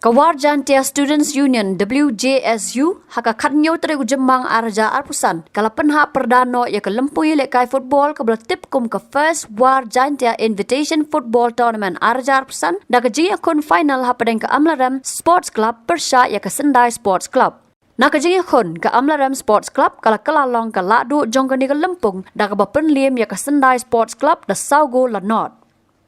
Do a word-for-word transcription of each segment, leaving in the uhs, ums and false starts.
Ka War Jaintia Students Union, W J S U, ha ka khatnïew tarik u Jymmang arhajar arphew san, ka la pynhap pyrda noh ïa ka lympung ïalehkai football kaba la tip kum ka First War Jaintia Invitation Football Tournament arhajar arphew san, da ka jingïakhun final hapdeng ka Amlarem Sports Club pyrshah ïa ka Sendai Sports Club. Na ka jingïakhun, ka Amlarem Sports Club ka la kylla long ka lahduh jong kane ka lympung da kaba pynliem ïa ka Sendai Sports Club da saw gol la nod.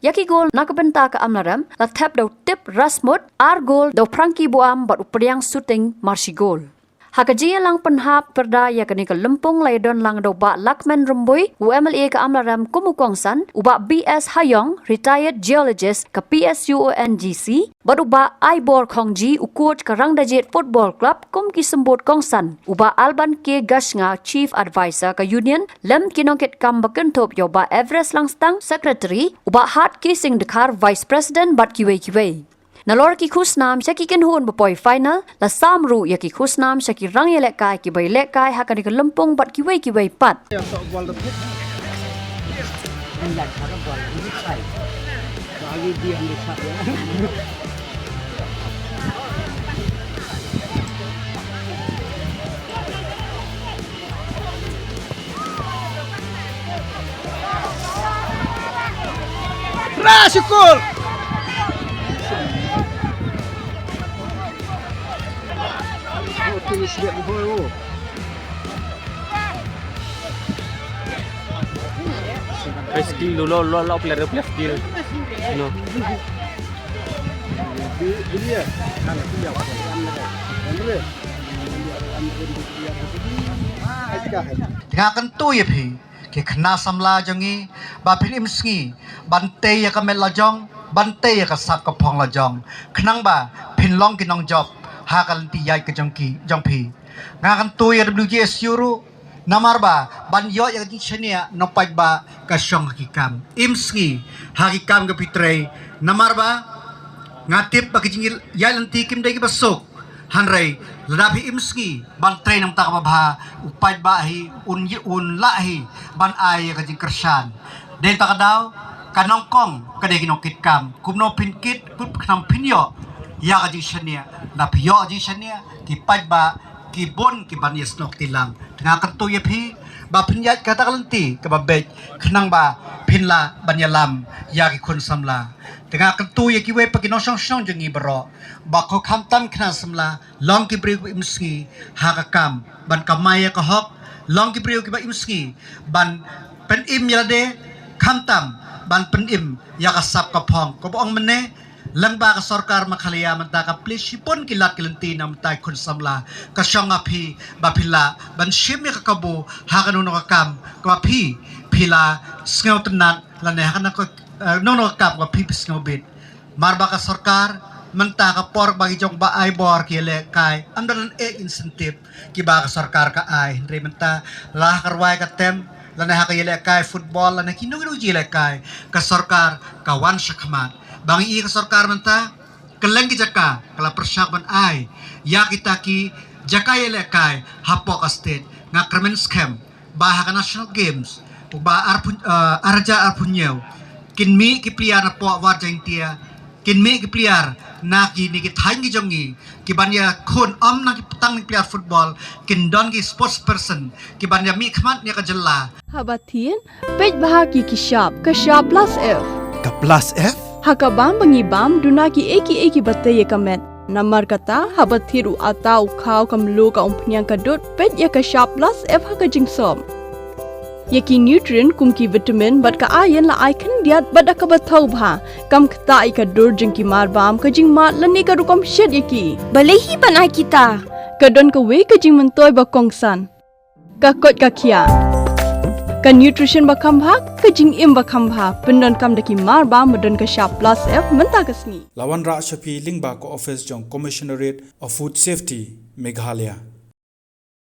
Ïa ki gol na ka bynta ka Amlarem la thep da u Tip Rasmut, ar gol da u Frankie Buam bad u Priang Suting mar shi gol. Ha ka jingïalang pynhap pyrda ïa kane ka lympung la ïadon lang da u Bah Lakmen Rymbui, u M L A ka Amlarem kum u kongsan, u Bah B S Hayong, retired geologist ka P S U O N G C, bad u Bah Aibor Khongji, u coach ka Rangdajied Football Club kum ki symbud kongsan, u Bah Alban K Gashnga, Chief Advisor ka Union, lem ki nongkitkam ba kynthup ïa u Bah Everest Langstang, Secretary, u Bah Hat K Singdkhar, Vice President bad kiwei kiwei. Nalor ki khusnam sha ki kynhun ba poi final, la sam ruh ïa ki khusnam sha ki rangïalehkai kiba ïalehkai ha kane ka lympung bad kiwei kiwei pat. Ra shukul. High skill dulu, lo, lo, player, player skill. No. Nga kyntu ïa phi, ki khynnah samla jong ngi, ba phin im sngi ban tei ïa ka met la jong, ban tei ïa ka sap ka phong la jong, khnang ba phin long ki nongjop ha ka lynti ïaid ka jong ki, jong phi. Nga kyntu ïa W J S U ruh, namar ba ban ïoh ïa ka jingshaniah, nongpait ba ka shong ha ki kam. Im sngi ha ki kam ka phi trei, namar ba nga tip ba ki jingïaid lynti kim dei kiba suk. Hynrei lada phi im sngi ban trei na ka bynta kaba bha, u paidbah hi un, un lah hi ban ai ïa ka jingkyrshan. Dei na kata ka daw, ka nyngkong ka dei ki nongkitkam. Kumno phin kit, kumno phin ïoh ïa ka jingshaniah. Lada phi ïoh jingshaniah, ki paidbah ki bun ki ban ïasnoh kti lang. Te nga kyntu ïa phi ba phin ïaid kata ka lynti kaba beit, khnang ba phin lah ban ïalam ïa ki khun samla. Te nga kyntu ïa kiwei pat ki nongshong shnong jong ngi baroh, ba ko khamtam khynnah samla, long ki briew kiba im sngi ha ka kam ban kamai ïa ka hok, long ki briew kiba im sngi ban pynim ïa lade, khamtam ban pynim ïa ka sap ka phong. Kaba ong mynne, lyngba ka sorkar Meghalaya mynta ka plie shibun ki lad ki lynti na ka bynta ki khun samla. Ka shong ha phi ba phi lah ban shim ïa ka kabu ha kano kano ka kam kaba phi, phi la sngewtynnat, lane ha kano kano ka, eh, kano kano ka kam kaba phi, phi sngewbit. Namar ba ka sorkar mynta, ka por ba ki jong Bah Aibor ki ïalehkai, ym don ei incentive kiba ka sorkar ka ai. Hynrei mynta la ha ka rwai ka tem, lane ha ka ïalehkai football, lane kino kino ki jingïalehkai, ka sorkar ka wan shakhmat. Ba ngi i ka sorkar mynta, kylleng ki jaka ka la pyrshang ban ai ïa kita ki jaka ïalehkai hapoh ka state. Nga kyrmen skhem ba ha ka National Games uba arphew, eh, arhajar arphew hynñiew, kin mih ki player napoh War Jaintia, kin mih ki player na kine ki thaiñ ki jong ngi, ki ban ïakhun ym na ki tang ki player football, kin don ki sports person ki ban ïa mihkhmat ïa ka jylla. Haba thied, peit bha ki, ki shap, ka shap plus F. Ka plus F? Ha ka bam ba ngi bam, duna kiei kiei kiba tei ïa ka met. Namar kata, haba thied u atta, u khaw, ka mluh, ka umphniang, ka dud, peit ïa ka shap plus F ha ka jingsop. Ïa ki nutrient kum ki vitamin bad ka iron la ai khyndiat bad da kaba thaw bha. Kam ktah ïa ka dur jong ki marbam, ka jingmad lane ka rukom shet ïa ki. Balei hi ban ai kita? Ka don kawei ka jingmyntoi ba kongsan. Ka koit ka khiah. Ka nutrition ba kham bha, ka jingim ba kham bha. Pyndonkam da ki marbam ba don ka shap plus F mynta ka sngi. La wanrah sha phi lyngba ka office jong Commissionerate of Food Safety, Meghalaya.